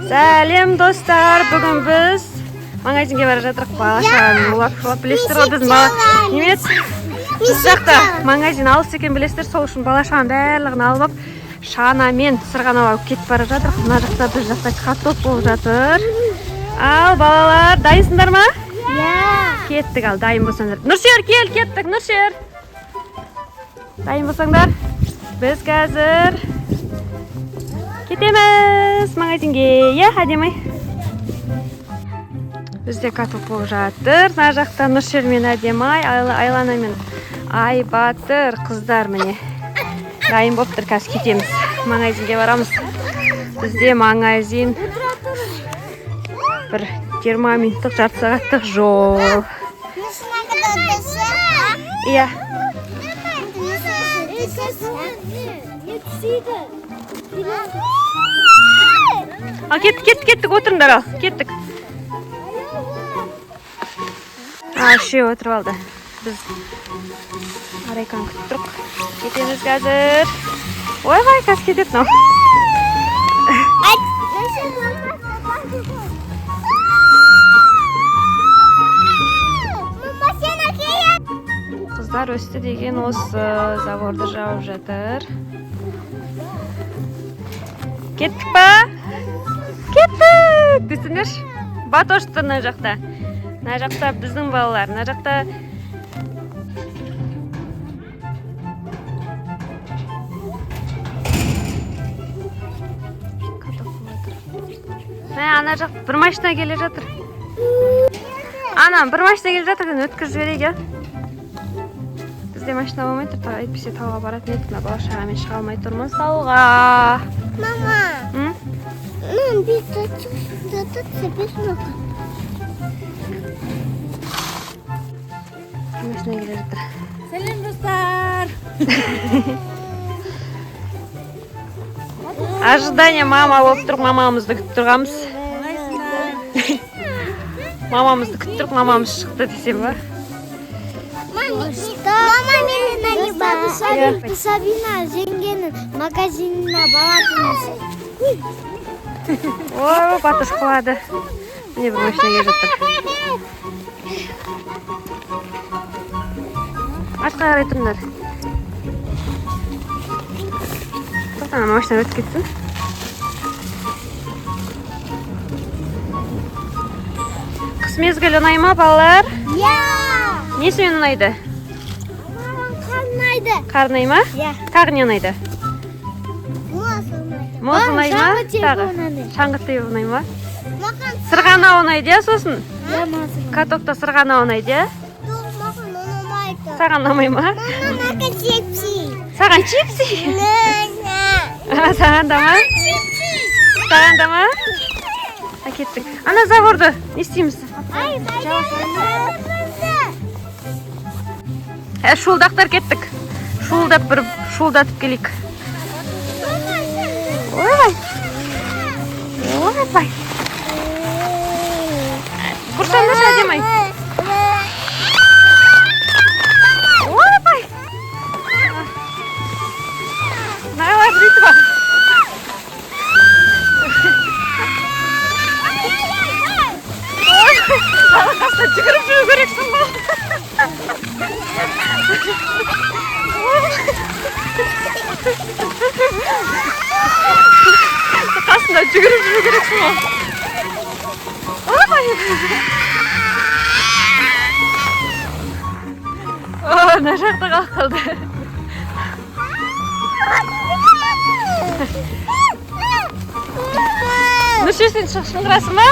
Сәлем, достар! Бүгін біз магазинге бара жатырық. Бала шағамен улап шулап, білесіздер ғой, біздің бала неме еді? Біз жақта магазин алыс екен, білесіздер, сол үшін бала шағаның барлығын алып алып, шанамен сырғанауға кетіп бара жатырық. Мына жақта, біз жақта каток болып жатыр. Ал, балалар, дайынсыңдар ма? Иә. Кеттік, ал, дайын болсаңдар. Нұршер, кел, кеттік, Нұршер. Дайын болсаңдар, біз қазір кетеміз магазинге. Иә, әдемі. Бізде каток болып жатыр. Мына жақта Нұршер мен Әдемай, Айлана мен Айбатыр, қыздар, міне. Дайын болып тұр, қазір кетеміз. Магазинге барамыз. Бізде магазин бір 20 минуттық, жарты сағаттық жол. Иә. Не түседі? Ал, кеттік, кеттік, кеттік, отырыңдар, ал, кеттік. А, үшеуі отырып алды. Біз Арайканы күтіп тұрық. Кетеміз қазір. Ойбай, қазір кетеді мынау. Қыздар өсті деген осы, заборды жауып жатыр. Кеттік па? Кеттік! Десеңдерші. Батошты мына жақта. Мына жақта біздің балалар, мына жақта каток болып жатыр. Мә, ана жақ бір машина келе жатыр. Ана бір машина келе жатыр, өткізіп жіберейік, иә. Бізде машина болмай тұр, әйтпесе тауға баратын едік, мына бала шағамен шыға алмай тұрмыз тауға. Мама, М? ну без много. Бір машина келе жатыр. Сәлем, достар! Ожидание мама болып тұр, мамамызды күтіп тұрғанбыз. Қалайсыңдар? Мамамызды күтіп тұрық, мамамыз шықты десем ба? Мама, мені Иә. Сабина жеңгенің магазиніне баратынбыз. Ой, Батыш құлады. Міне, бір машина келе жатыр. Артқа қарай тұрыңдар. Тоқта, ана машина өтіп кетсін. Қыс мезгілі ұнай ма, балалар? Иә. Несімен ұнайды? Маған қар ұнайды. Қар ұнай ма? Иә. Тағы не ұнайды? Мұз ұнайды. Мұз ұнай ма? Шаңғы тебу Тағы. ұнайды. Шаңғы тебу ұнай ма? Маған Сырғанау ұнайды, иә, сосын? Иә, мұз ұнайды. Катокта сырғанау ұнайды, иә? Жоқ, маған ұнамайды. Саған ұнамай ма? Маған чипси. Саған чипси? Не. А, саған да ма? Чипси. Саған да ма? А, кеттік. Ана заборды не істейміз? Ай, Ә, шуылдақтар, кеттік. Шуылдап, бір шуылдатып келейік. Ойбай. Ойбай. Бұрсаңдаршы, әдемі. Ойбай. Мыналар бүйтіп ал. Ой, бала қасында жүгіріп жүру керексің ғой. Қасында жүгіріп жүру керексің ғой. Ойбай. О, мына жақта қалып қалды. Нұршер, сен шыңғырасың ба?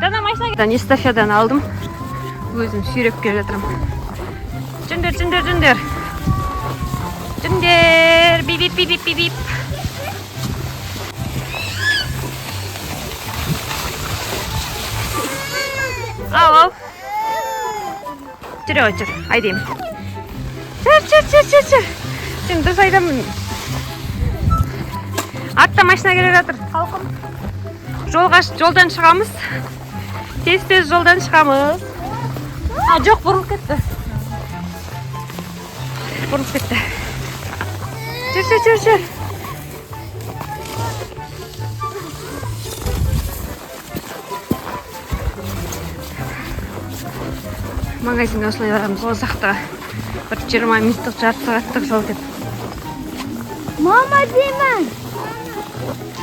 Дана, машина. Эстафетаны алдым. Өзім сүйреп келе жатырмын. Жүріңдер, жүріңдер, жүріңдер. Жүріңдер. Бип, бип, бип, бип, бип. Ал, ал. Жүре ғой, жүр. Айдаймын. Жүр, жүр, жүр, жүр, жүр. Сен дұрыс айдамын. Артта машина келе жатыр. Халқым. Жолға, жолдан шығамыз. Тез тез жолдан шығамыз. А, жоқ, бұрылып кетті. Бұрылып кетті. Жүр, жүр, жүр, жүр. Магазинге осылай барамыз ғой, ұзақта. Бір 20 минуттық, жарты сағаттық жол деп. Мама деймін.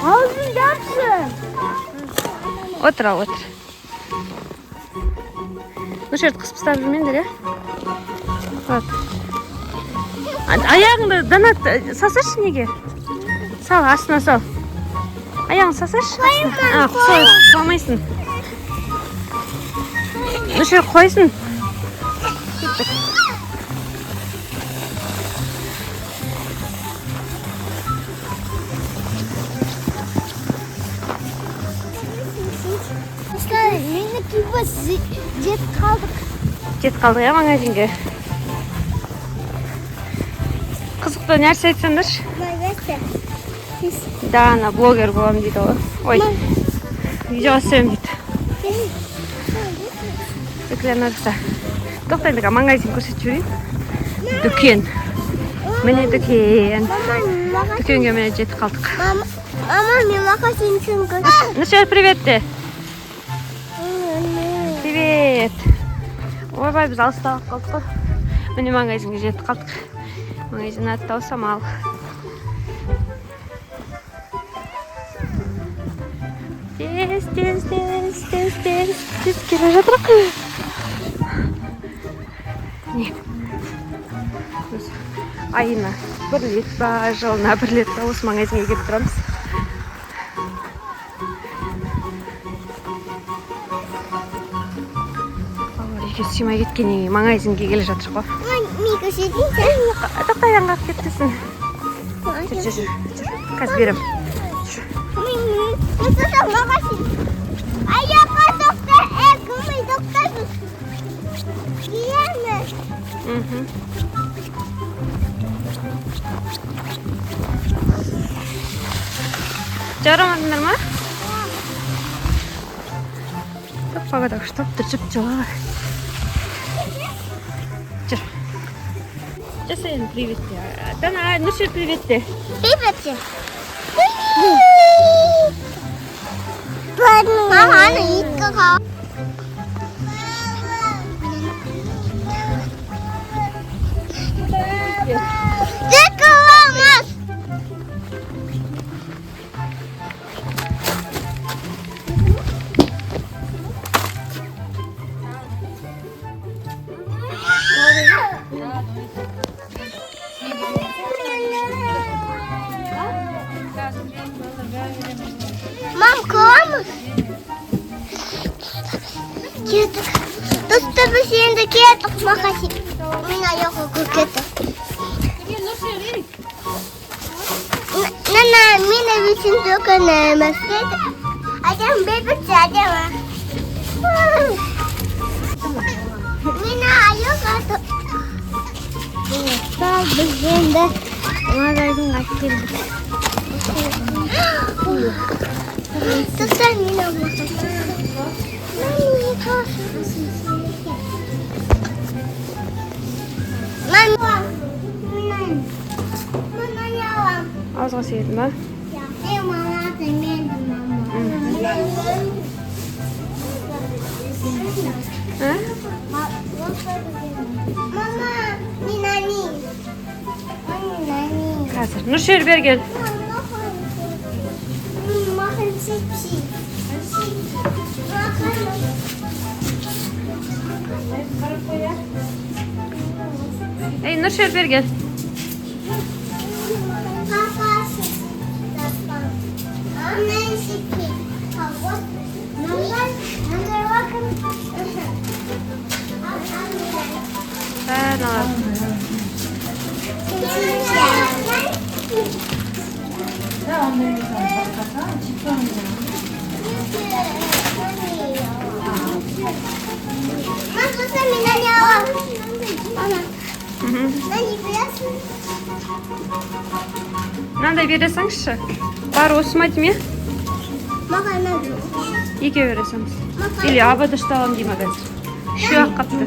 Аузын жапшы. Отыр, ал, отыр. Осы жерді қысып ұстап жүрмеңдер, иә? Вот. Аяғыңды, Данат, салсайшы неге? Сал, астына сал. Аяғыңды салсайшы. А, сол, салмайсың. Осы жерге қойсын. Кеттік. Достар, менікі біз жетіп қалдық. Жетіп қалдық, иә, магазинге. Қызықты нәрсе айтсаңдаршы. Дана блогер боламын дейді ғой. Ой, видео түсіремін дейді. Циклер жақта. Тоқта, енді магазин көрсетіп жіберейін. Дүкен. Міне дүкен. Мама, маған Дүкенге міне жетіп қалдық. Мама, мама, мен магазин көрсет. Нұршер, привет де. Привет. Ойбай, біз алыстап қалдық қой. Міне, магазинге жетіп қалдық. Магазин аты Таусамал. Тез, тез, тез, тез, тез, тез келе жатырық. Не? Біз айына бір рет па, жылына бір рет па осы магазинге келіп тұрамыз. Балалар үйге сыймай кеткеннен кейін магазинге келе жатырық қой. Мен көрсетейінші. Тоқта, аяғың қағып кеткенсің. Жүр, жүр, жүр, жүр. Қазір беремін. Жүр. Магазин. Аяққа тоқта, кіммен тоқтайсыз? Киеміз. Мхм. Жарамадыңдар ма? Топ, погода күшті болып тұр, жып-жылы. Жүр. Жаса енді, привет де. Дана, Нұршер, привет де. Привет. Мама, ана итке қал. Жетіп аламыз. Мам, қыламыз. Кеттік. Достар, біз енді кеттік магазин. Мен аяғы кеттік. Нана, мен үшін дүкеніміз. Адам бейбіт адам. Мен аяғы. Достар, біз енді магазинға келдік. Достар, мен магазин. Мама, Ауызға сүйетін ба? Мен мама, мен мама. А? Мама, мен нани. Мама, нани. Қазір. Нұршер, бері кел. Маған чипси. Маған. Ей, Нұршер, бері кел. Папа, папа. Мен чипси. Мама, Бәрін алады. Да, ондай басқаша, чипсы. Мама, мен нани аламын. Мама, Мхм. нани бересің? Мынандай бере салыңызшы. Бар осы ма деймін, иә? Маған надо. Екеу бере салыңыз. Или абадышты аламын деймін қазір. Үшеу ақ қапты.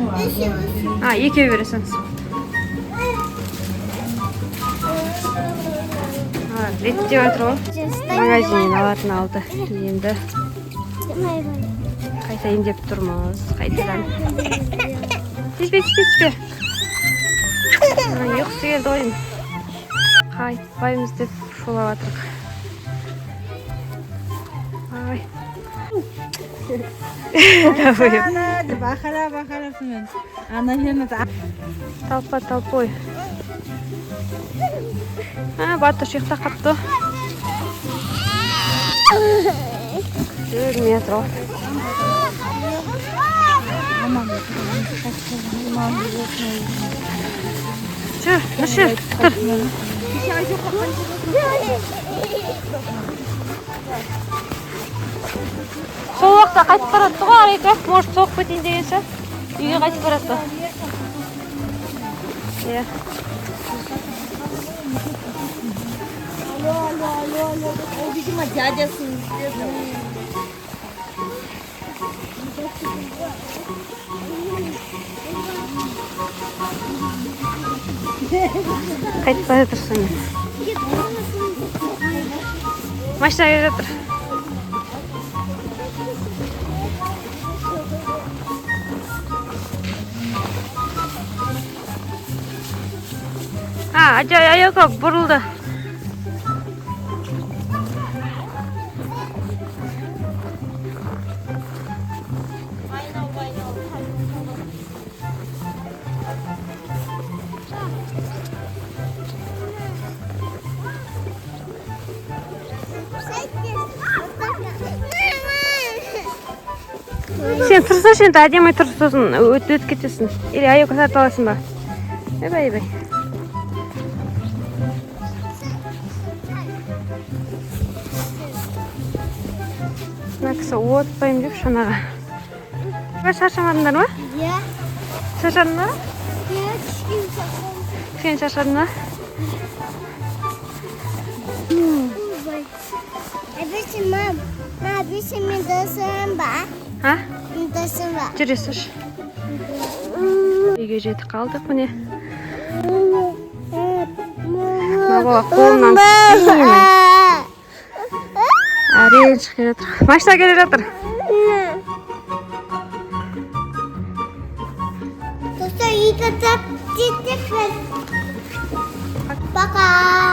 А, екеу бере салыңыз. Реттеп жатыр ғой. Магазиннен алатын алды. Енді қайтайын деп тұрмыз. Қайтадан. Тиіспе, тиіспе, тиіспе. Мына ұйқысы келді ғой деймін. Қайтпаймыз деп шулап жатырық. Ай. Давай. Деп ақырап ақырап сонымен ана жеріне. Толпа толпой. А, Батыш ұйықтап қапты. Жүрмей жатыр ғой. Жүр, Нұршер, тұр. Сол уақытта қайтып баратты ғой Арайка. Может, соғып кетейін деген шығар. Үйге қайтып баратты. Иә. Алло, алло, алло, алло. Видимо, дядя с ним. Қайтып бара жатыр сонымен. Машина келе жатыр. А, Ажай, Аяко бұрылды. Сен тұрсашы енді, әдемі тұр, сосын өтіп кетесің. Или Аяко тартып аласың ба? Ойбай, ойбай. Мына кісі отпаймын деп шанаға. Ба, шаршамадыңдар ма? Иә. Шаршадың ба? Иә, кішкене шаршадым. Кішкене шаршадың ба? Әбіші, мам, әбіші, мен досым ба? А? Мен досым ба? Жүре салшы. Үйге жетіп қалдық міне. Мына бала қолынан түспей. Әрең шығып келе жатыр. Машина келе жатыр. Достар, үйге жеттік біз. Пока.